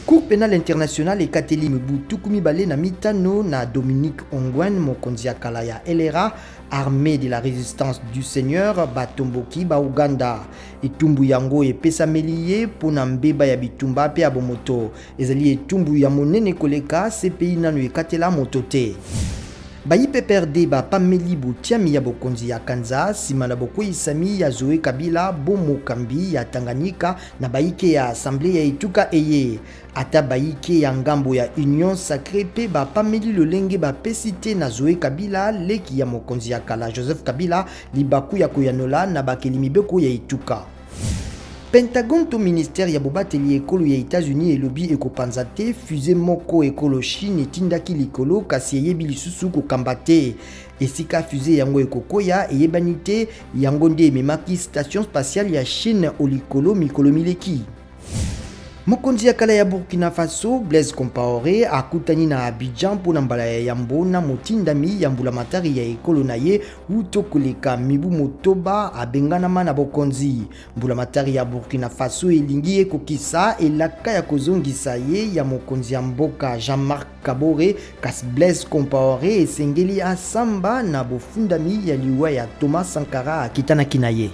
Cour pénale internationale ekateli mibu 25 na Dominique Ongwen, mokonzi ya kala ya LRA, Armée de la Résistance du Seigneur, batomboki ba Uganda. Etumbu yango epesameli ye mpo na mbeba ya bitumba mpe ya bomoto. Ezali etumbu ya monene koleka CPI nanu ekatela moto te. Bayi PPRD bapameli botiami ya bokonzi ya Kanza nsima na bokweyisami ya Zoe Kabila bo mokambi ya Tanganyika na bayike ya Assemblee ya etuka eye. Ata bayike ya ngambo ya Union Sacree mpe bapameli lolenge bapesi te na Zoe Kabila, leki ya mokonzi ya kala Joseph Kabila, libaku ya koyanola na bakeli mibeko ya etuka. Pentagone to ministère ya bobateli ekolo ya Etats-Unis elobi ekopanza te fusée moko ekolo Chine etindaki likolo kasi eyebi lisusu kokamba te. Esika fusée yango ekokwea eyebani te, yango nde ememaki station spatiale ya Chine olikolo mikolo mileki. Mokonzi ya kala ya Burkina Faso Blaise Compaoré akutani na Abidjan mpo na mbala ya yambo na motindami ya mbulamatari ya ekolo na ye wuto koleka mibu 6 abenganama na bokonzi. Mbulamatari ya Burkina Faso elingi ekokisa elaka ya kozongisa ye ya mokonzi ya mboka Jean-Marc Kabore, kasi Blaise Compaoré esengeli asamba na bofundami ya liwa ya Thomas Sankara akitanaki na ye.